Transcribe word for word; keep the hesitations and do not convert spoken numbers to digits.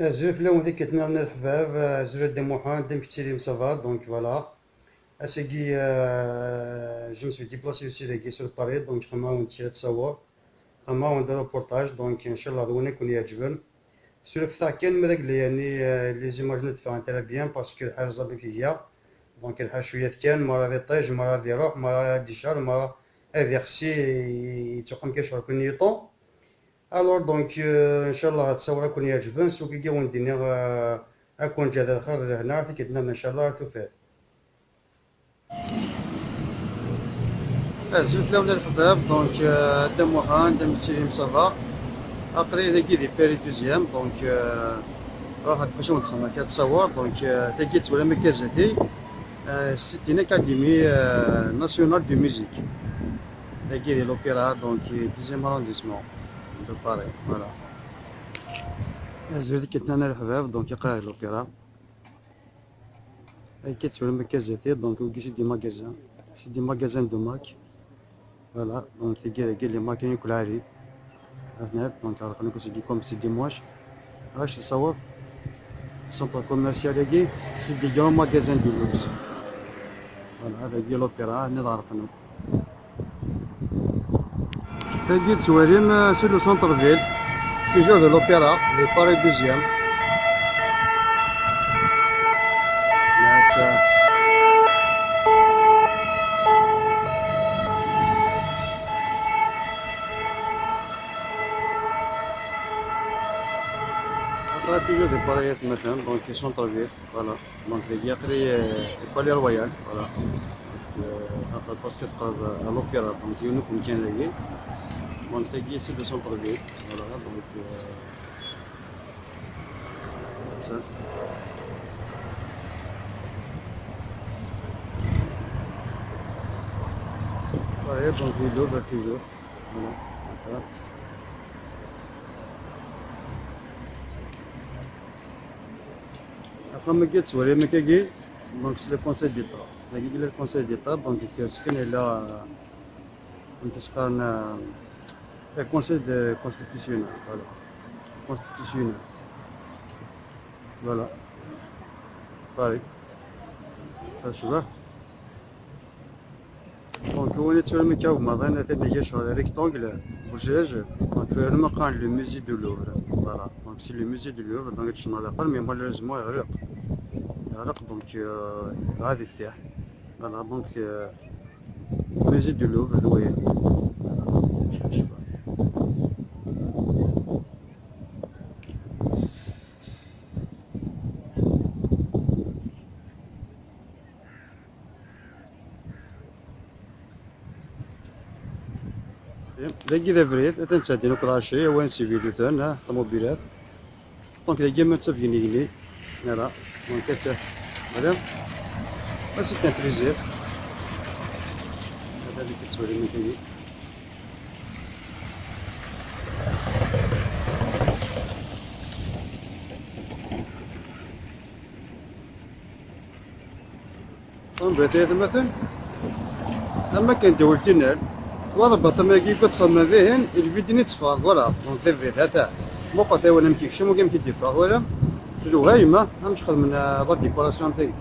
Azul fell-awen tikkelt-nniḍen a leḥbab, azul a Dda Muḥend, amek tettilim, ça va? Donc voilà, ass-agi, euh, je me suis déplacé aussi dagi sur Paris, donc xedmeɣ-awen-d kra n ttṣawer, xedmeɣ-awen-d reportage, donc inchallah d win i ken-iɛeǧben. Surfet-aɣ kan ma d agla yani, euh, les images ne ffɣent ara bien parce que lḥal ẓabi iga, donc lḥal cwiya kan, mara d iṭij, mara d iruḥ, mara d icar, mara ad ixsi, yettuqam kan ccɣel kan yiṭu. Alors donc, euh, inchallah ad ttṣawer a ken-iɛeǧben, s wigi i wen-d-iniɣ, euh, a ken-ǧǧeɣ d lxir d lehna, tikkelt-nniḍen inchallah ar tufat. Azul fell-awen a leḥbab, donc, euh, Dda Muḥend, amek tettilim, ça va? Aql-i dagi di Paris deuxième, donc, euh, ruḥ ad bac ad wen-d-xedmeɣ kra n ttṣawer, donc, euh, tagi tettwalim akka zdat-i, euh, c'est une académie, euh, nationale de musique. Dagi di l'opéra, donc, euh, dixième arrondissement de Paris, voilà. Azul tikkelt-nniḍen a leḥbab, donc, aql-i di l'opéra. Akka tettwalim akka zdat-i, donc, wigi c'est des magasins. C'est des magasins de marque. Voilà, donc, tagi, tagi, les marques, yakk lɛali. Atnat, donc, ɛerqen-ak seg comme c'est dimanche. Acu tessaweḍ? Centre commercial-agi, c'est des grands magasins de luxe. Voilà, dagi l'opéra, atnat ɛerqen-ak. Tagi tettwalim, euh, c'est le centre-ville, toujours de l'opéra, de Paris deuxième. Netta. Aql-aɣ toujours de Paris, atmaten, donc centre-ville. Voilà. Donc, dagi aql-i, euh, Palais Royal, voilà. Donc, euh, après, parce que à l'opéra, donc, il nous convient dagi. Donc, dagi, c'est le centre-ville. Voilà, donc, euh, ça. Ouais, donc, il ouvre toujours. Voilà. Voilà. Axxam-agi tettwalim akkagi, donc c'est le Conseil d'État. Dagi yella le Conseil d'État, donc c'est kan yella, euh, amek i s-qqaren, euh, le Conseil de constitutionnel, voilà. Constitutionnel. Voilà. Pareil. Ça se voit. Donc, win yettwalim akka ugmaḍ-a, atan iga ccɣel rectangle, ujraj. Donc, yerna qqaren le musée du Louvre. Voilà. Donc, c'est le musée du Louvre, donc, yettcemma daxel, mais malheureusement, yeɣleq. Yeɣleq, donc, euh, ad ifteḥ. Voilà, donc, euh, musée du Louvre, d wayen. Voilà. Dagi d abrid, atan ttɛeddin akk lɣaci, awan s ibiluten, ah, ṭumubilat. Donc, dagi ma ttafgen igenni, voilà, donc, atta, voilà, ah, c'est un plaisir. Hada li tettwalim igenni. Anda-t yatmaten? Am akken d-wwel tinal. Wa d baṭam-agi, kut xedmen dihin, il vide ni tteffɣen, voilà. Donc, d abrid, hata. Muqel tawal amek yekcem, wagi amek i d-yeffeɣ, twala. Lewhayem, ah, amek xedmen, euh, la décoration am tagi.